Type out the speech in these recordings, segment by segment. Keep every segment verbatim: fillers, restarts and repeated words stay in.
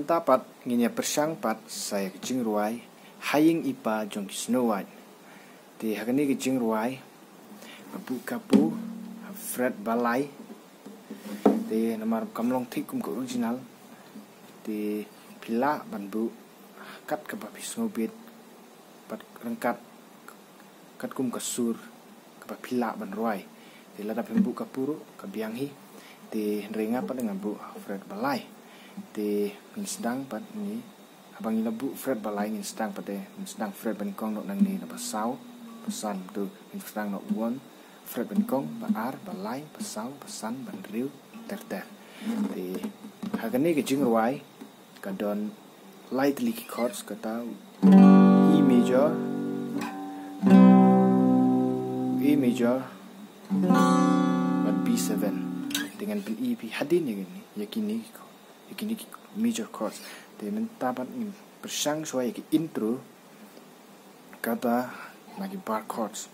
Mynta pat ngin ïa pyrshang pat sa ïa ka jingrwai Ha Ïing I Pa jong ki Snow White. Te ha kane ka jingrwai nga buh kapu ha fret ba lai. Te namar kam long thik kum ka original, te phi lah ban buh kat kaba phi sngewbit, pat ryngkat katkum ka sur kaba phi lah ban rwai. Te lada phim buh kapu ruh ka biang hi. Te hynrei nga pat nga buh fret ba lai. Te ngin sdang pat ni, haba ngi la buh fret ba lai ngin sdang pat de, ngin sdang fret ba nyngkong noh nangne na ba saw, ba san. Tu ngin sdang noh one, fret ba nyngkong, ba ar, ba lai, ba saw, ba san, ba hynriew, ter ter. Te ha kane ka jingrwai ka don lai tylli ki chords, kata E major, E major bad B seven. Te ngan pyni ïa phi hadien ïa kine, ïa kine ki chord, ïa kine ki major chords. Te mynta pat ngin pyrshang shuwa ïa ki intro, kata na ki bar chords.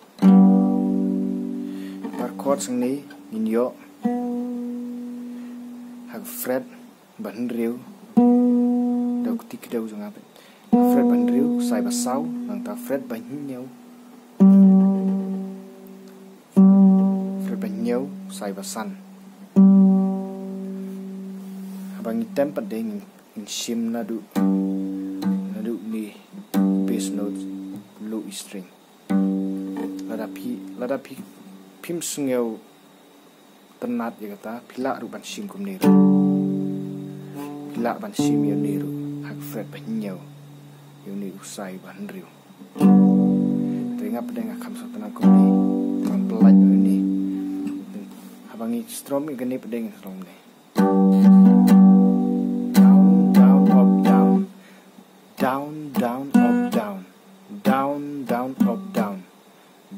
Bar chords hangne ngin ïoh ha ka fret ba hynriew. Da u kti kdew jong nga pat. Fret ba hynriew, ksai ba saw, nangta fret ba hynñiew. Fret ba hynñiew, ksai ba san. Haba ngi tem pat de ngin, ngin shim naduh, naduh ni bass note, low E string. Lada phi, lada phi, phim sngew tynnat ïa kata, phi lah ruh ban shim kumne ruh. Phi lah ban shim ïa une ruh ha ka fret ba hynñiew, ïa une u ksai ba hynriew. Te nga pat de nga kham sngewtynnat kumne, nga pynlait ïa une. Haba ngi strum ïa kane pat de ngi strum ne. Down, down, up, down. Down, down, up, down. Down, down, up, down.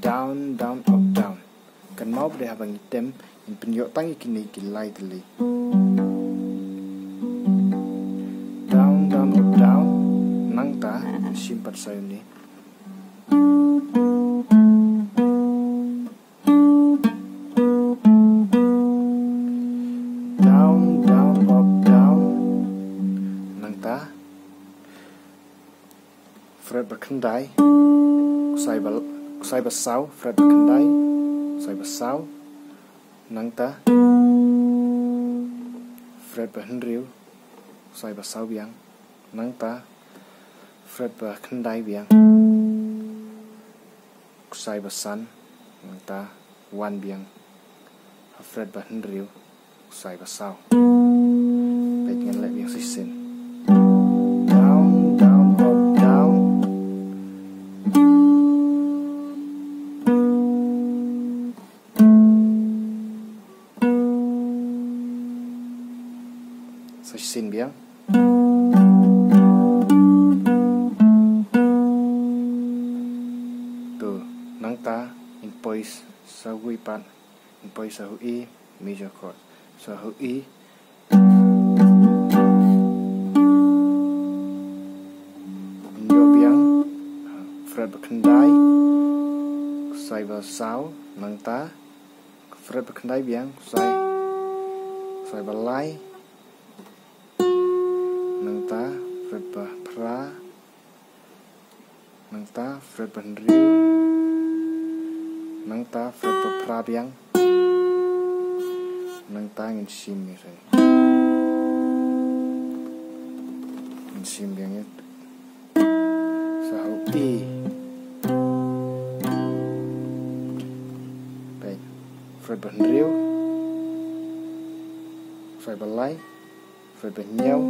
Down, down, up, down. Kynmaw pat de haba ngi tem, ngin pynïoh tang ïa kine ki lai tylli. Down, down, up, down. Nangta ngin shim pat sa ïa une. Down, down, up, down. Nangta fret ba khyndai, ksai ba, ksai ba saw, fret ba khyndai, ksai ba saw. Nangta fret ba hynriew, ksai ba saw biang. Nangta fret ba khyndai biang, ksai ba san. Nangta wan biang ha fret ba hynriew, ksai ba saw. Peit ngan leh biang shisien. Down, down, up, down. Sa shisien biang. To, nangta ngin poi sa kawei pat, ngin poi sa ha u E major chord. Sa ha u E. Ngin ïoh biang fret ba khyndai, ksai ba saw, nangta fret ba khyndai biang, ksai, ksai ba lai, nangta fret ba phra, nangta fret ba hynriew, nangta fret ba phra biang, nangta ngin shim ïa shisien. Ngin shim biang ïa sa ha u E. Peit, fret ba hynriew, ksai ba lai, fret ba hynñiew,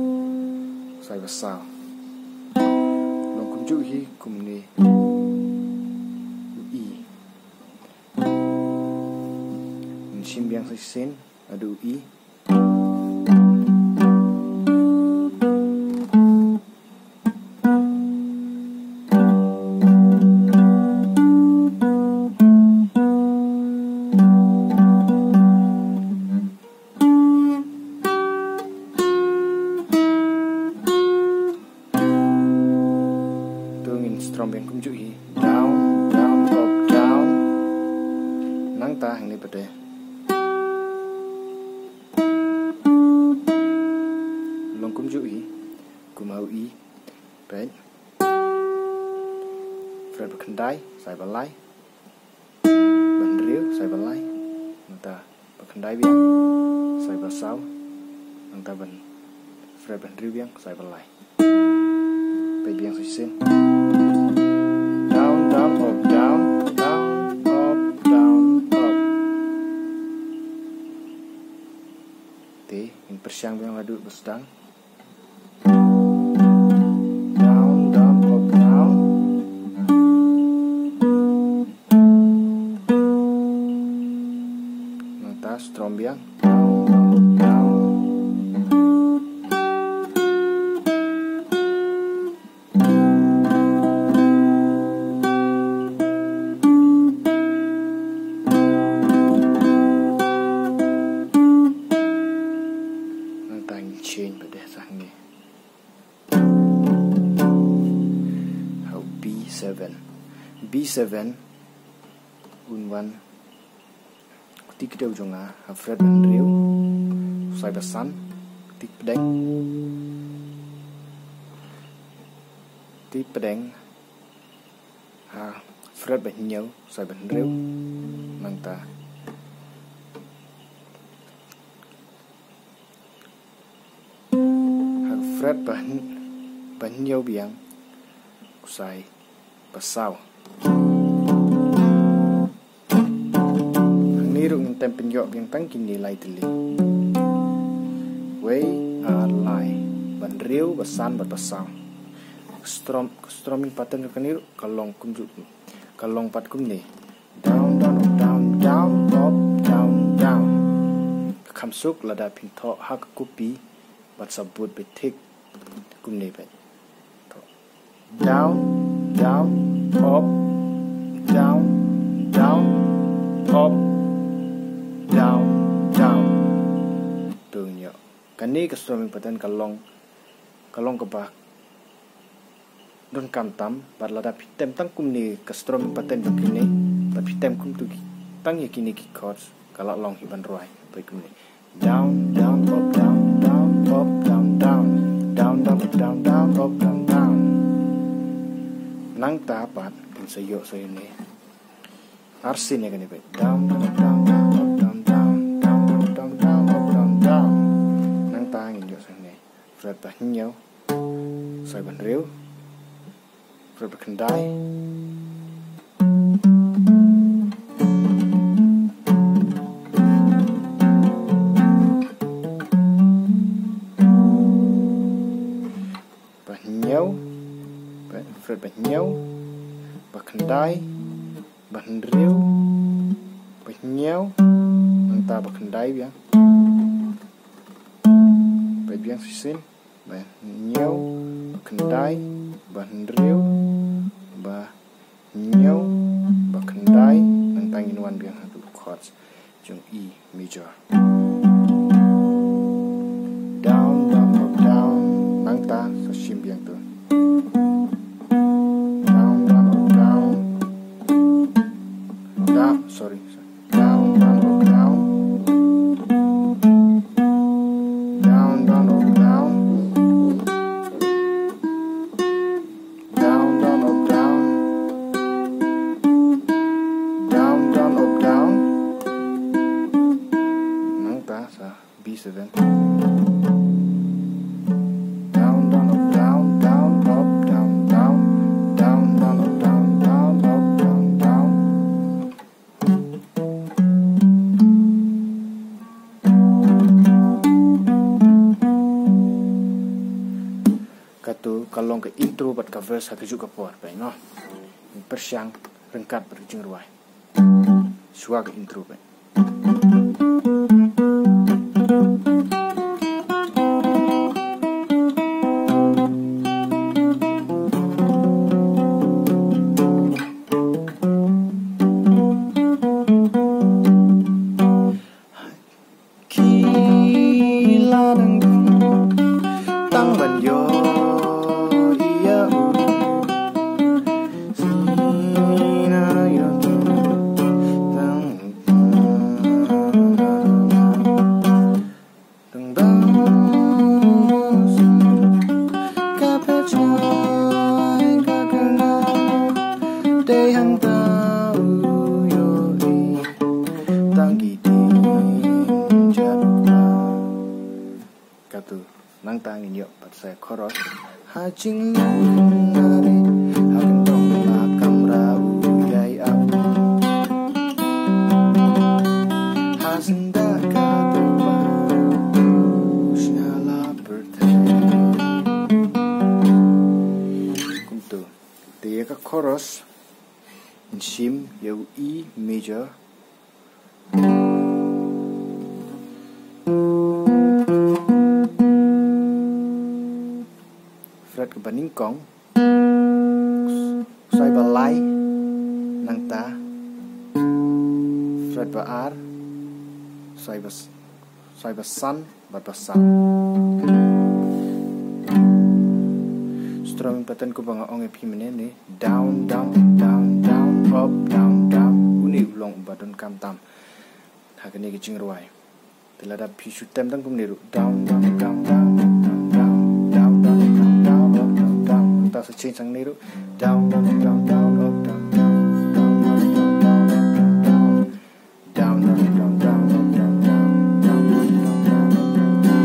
ksai ba saw. Long kumjuh hi kumne u E. Ngin shim biang sa shisien naduh u E. To ngin strum biang kumjuh hi. Down, down, up, down. Nangta hangne pat de. Long kumjuh hi. Kum ha u E. Peit. Fret ba khyndai, sai ba lai. Ba hynriew, sai ba lai. Nangta ba khyndai biang, sai ba saw. Nangta ban fret ba hynriew biang, sai ba lai. Peit biang sa shisien. Down, down, up, down, down, up, down, up. Te, ngin pyrshang biang haduh ba sdang. Down, down, up, down. Nangta strum biang. Down, down, up, down. Nangta ngin change pat de sa hangne. Ha u B seven. B seven. Un wan. Kti kdew jong nga ha fret ba hynriew. Sai ba san. Kti pdeng. Kti pdeng. Ha fret ba hynñiew, sai ba hynriew. Nangta ha fret ba hyn-, ba hynñiew biang, u sai ba saw. Hangne ruh ngin tem pynïoh biang tang kine lai tylli. Wei, ar, lai. Ba hynriew, ba san, bad ba saw. Strum, strumming pattern jong kane ruh ka long kumjuh. Ka long pat kumne. Down, down, up, down, down, up, down, down. Ka kham suk lada phin thoh ha ka kopi bad sa bud beit thik kumne beit. Down, down, up, down, down, up, down, down. To ngin ïoh. Kane ka strumming pattern ka long, ka long kaba donkam tam, bad lada phi tem tang kumne ka strumming pattern jong kine, bad phi tem kumtu ki, tang ïa kine ki chords, ka la long hi ban rwai, peit kumne. Down, down, up, down, down, up, down, down. Down, down, up, down, down, up, down, down. Nangta pat, ngin sa ïoh sa ïa une. Arsien ïa kane beit. Down, down, up, down, down, up, down, down. Down, down, up, down, down, up, down, down. Nangta ngin ïoh sa ïa une. Fret ba hynñiew. Sai ba hynriew. Fret ba khyndai. Ba hynñiew. Ba, fret ba hynñiew. Ba khyndai. Ba hynriew. Ba hynñiew. Nangta ba khyndai biang. Peit biang shisien. Ba hynñiew, ba khyndai, ba hynriew, ba hynñiew, ba khyndai, nangta ngin wan biang ha ka chords jong E major. Down, down, up, down, nangta sa shim biang to. Down, down, up, down. Down, sorry, sorry. Down, down, up, down. Down, down, up, down. Down, down, up, down. Down, down, up, down. Nangta sa B seven. Down, down, up, down, down, up, down, down. Down, down, up, down, down, down, up, down, down. Kato ka long ka intro bad ka verse ha kajuh ka por, peit noh. Pyrshang ryngkat bad ka jingrwai. Shuwa ka intro, peit. Ki la dang tang ban ïoh ïa u. Sngewna ïoh tang Nangta ngin ïoh pat sa chorus. Ha jinglong nari ha kyndong la kamra u ïai ap. Ha syndah ka dawai u shna la pyrthei. Kumtu. Te ïa ka chorus. Ngin shim ïa u E major. Fret kaba nyngkong. Ksai ba lai. Nangta. Fret ba ar. Ksai ba s-, ksai ba san. Bad ba saw. Strumming pattern kumba nga ong ïa phi mynne ne. Down, down, up, down, down, up, down, down. Une u long uba donkam tam ha kane ka jingrwai. Te lada phi shu tem tang kumne ruh. Down, down, down, down, up, down, down, down, down, down, down, up, down, down. Nangta sa change hangne ruh. Down, down, down, down, up, down, down, down, down, up, down, down. Down, down, down, down, up, down, down, down, down, up, down, down,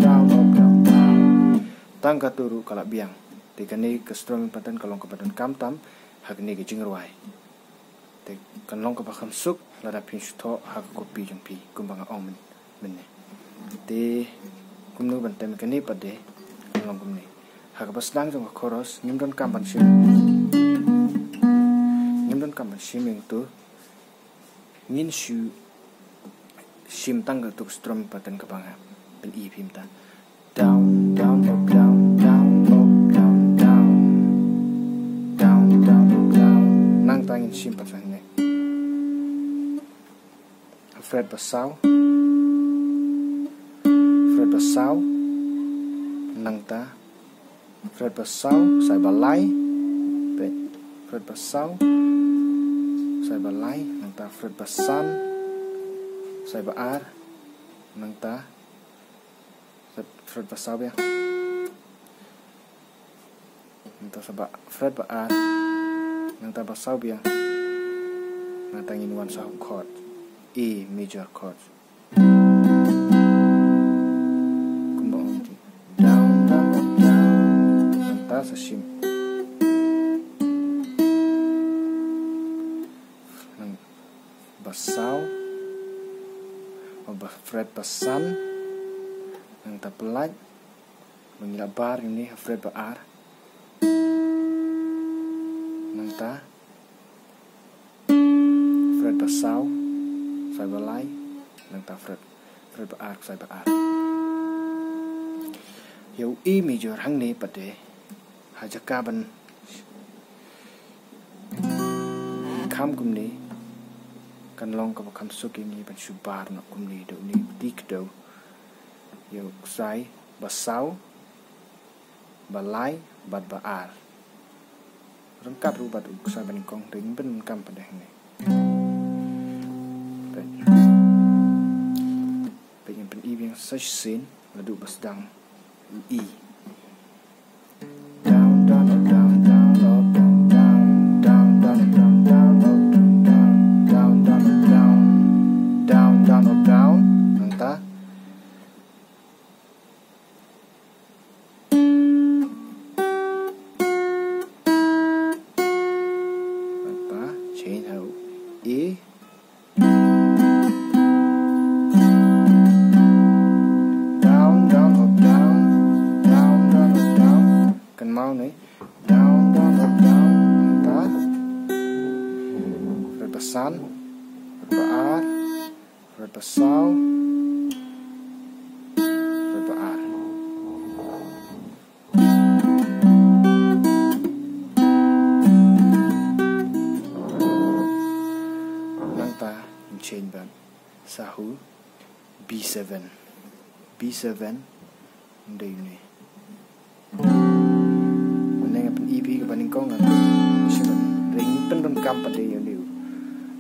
down, up, down, down. Tang katto ruh ka la biang. Te kane ka strumming pattern ka long kaba donkam tam ha kane ka jingrwai. Te kan long kaba kham suk lada phin shu thoh ha ka kopi jong phi kumba nga ong mynne. Mynne. Te kumno ban tem kane pat de kan long kumne. Ha kaba sdang jong ka chorus ngim donkam ban shim. Ngim donkam ban shim ïa uto. Ngin shu shim tang kato ka strumming pattern kaba nga pyni ïa phi mynta. Down, down, up, down, down, up, down, down. Down, down, up, down. Nangta ngin shim pat hangne. Fret ba saw. Fret ba saw. Nangta. Fret ba saw, ksai ba lai. Peit. Fret ba saw. Ksai ba lai. Nangta fret ba san. Ksai ba ar. Nangta. Fret, fret ba saw biang. Nangta sa ba, fret ba ar. Nangta ba saw biang. Nangta ngin wan sa chord. E major chord. Kumba ong ti. Down, down, up, down. Nangta sa shim. Nang ba saw. Ba fret ba san. Nangta pynlait. Ba ngi la bar ïa une ha fret ba ar. Nangta fret ba saw, ksai ba lai, nangta fret, fret ba ar, ksai ba ar. Ïa u E major hangne pat de, ha jaka ban kham kumne, kan long kaba kham suk ïa ngi ban shu bar noh kumne da une u kti kdew. Ïa u ksai ba saw, ba lai bad ba ar. Ryngkat ruh bad u ksai ba nyngkong, te ngin pyndonkam pat de hangne. Peit. Peit, ngin pyni biang sa shisien naduh ba sdang u E. Down, down, up, down, down, up, down, down. Down, down, up, down, down, up, down, down. Down, down, up, down. Down, down, up, down. Nangta. Nangta, change ha u E. Down, down, up, down. Down, down, up, down. Kynmaw ne. Down, down, up, down. Nangta. Fret ba san. Fret ba ar. Fret ba saw. Fret ba ar. Nangta ngin change bad sa u B seven. B seven. Dei une. Mynne nga pyni phi kaba nyngkong nga. Shu ban ring pyndonkam pat de ïa une u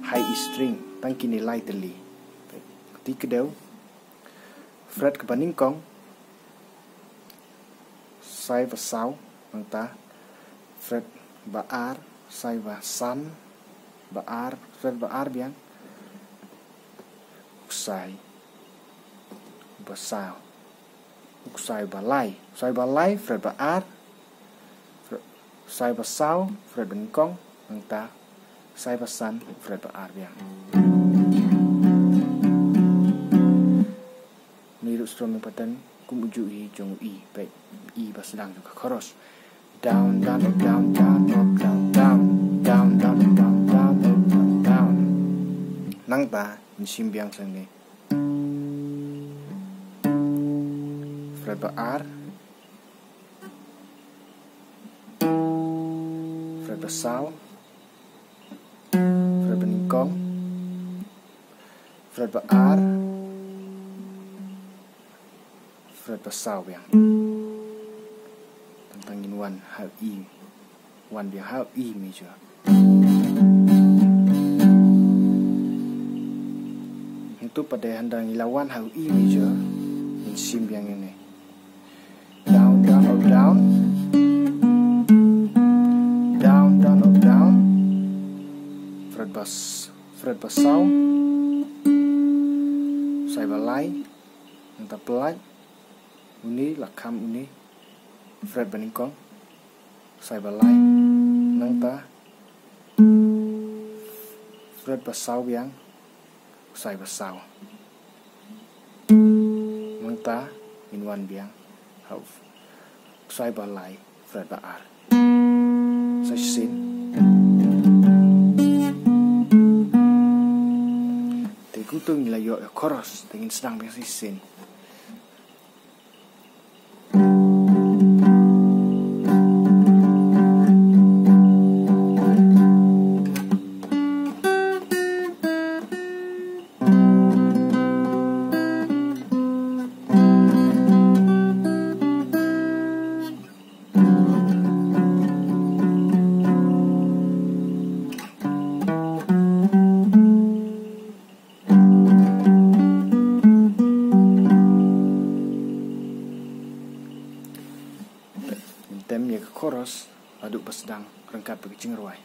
high E string. Tang kine lai tylli. Kti kdew. Fret kaba nyngkong. Ksai ba saw, nangta. Fret ba ar, ksai ba san, ba ar, fret ba ar biang. Ksai. ba saw. U ksai ba lai. Ksai ba lai, fret ba ar. Fre-, ksai ba saw, fret ba nyngkong. Nangta, ksai ba san, fret ba ar biang. Ni ruh strumming pattern kum u juh hi jong u E, peit, E ba sdang jong ka chorus. Down, down, up, down, down, up, down, down. Down, down, up, down, down, up, down, down. Nangta, ngin shim biang sa ne. Fret ba ar. Fret ba saw. Fret ba nyngkong. Fret ba ar. Fret ba saw biang. Tang tang ngin wan ha E. Wan biang ha E major. Hangtu pat de hynda ngi la wan ha E major, ngin shim biang ïa ne. Down, down, up, down. Down, down, up, down. Fret ba s-, fret ba saw. Ksai ba lai. Nangta pynlait. Une la kham une. Fret ba nyngkong. Ksai ba lai. Nangta fret ba saw biang. Ksai ba saw. Nangta ngin wan biang ha u ksai ba lai, fret ba ar. Sa shisien. Te kumtu ngi la ïoh ïa chorus, te ngin sdang biang sa shisien. Tem ïa ka chorus haduh ba sdang ryngkat bad ka jingrwai.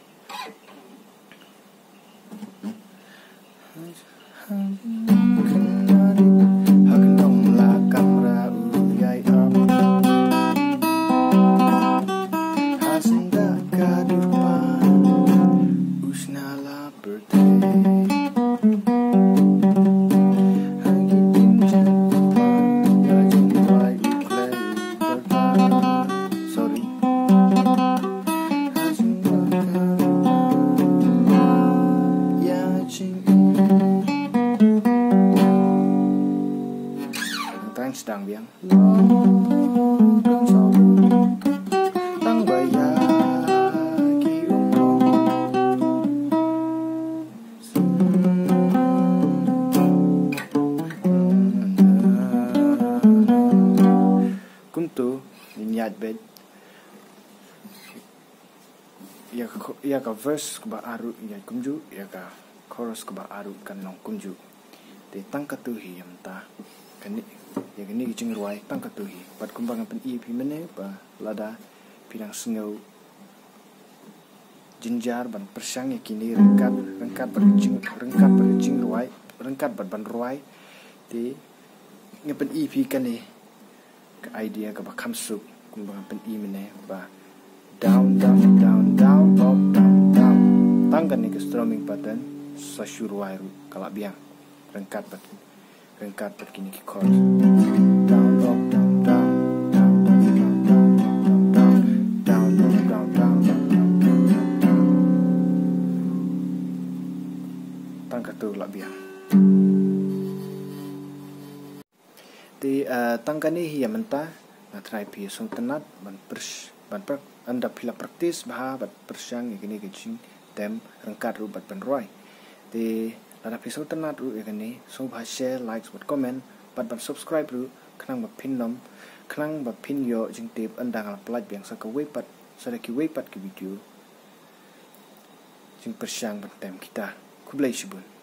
Sorry. Tang sdang biang. Tang ba ïa ki um. Kumtu, ngin ïaid beit ïa ka, ïa ka verse kaba ar ruh ïaid kumjuh, ïa ka chorus kaba ar ruh kan long kumjuh. Te tang katu hi ïa mynta. Kane, ïa kane ka jingrwai tang katu hi. Bad kumba nga pyni ïa phi mynne ba lada phi dang sngew jynjar ban pyrshang ïa kine ryngkat, ryngkat bad ka jing, ryngkat bad ka jingrwai, ryngkat bad ban rwai. Te nga pyni ïa phi kane ka idea kaba kham suk, kumba nga pyni mynne ba down, down, down, down, up, down, down. Tang kane ka strumming pattern, sa shu rwai ruh ka lah biang. Ryngkat bad, ryngkat bad kine ki chord. Down, up, down, down, down, down, down. Tang katu lah biang. Te, eh, tang kane hi ïa mynta, nga tharai phi sngewtynnat ban pyrsh-, ban prak-, ynda phi la practice bha bad pyrshang ïa kane ka jingtem ryngkat ruh bad ban rwai. Te lada phi sngewtynnat ruh ïa kane, sngewbha share, likes bad comment bad ban subscribe ruh khnang ba phin ym, khnang ba phin ïoh jingtip ynda nga la pyllait biang sa kawei pat, sa da kiwei pat ki video jingpyrshang ban tem guitar. Khublei shibun.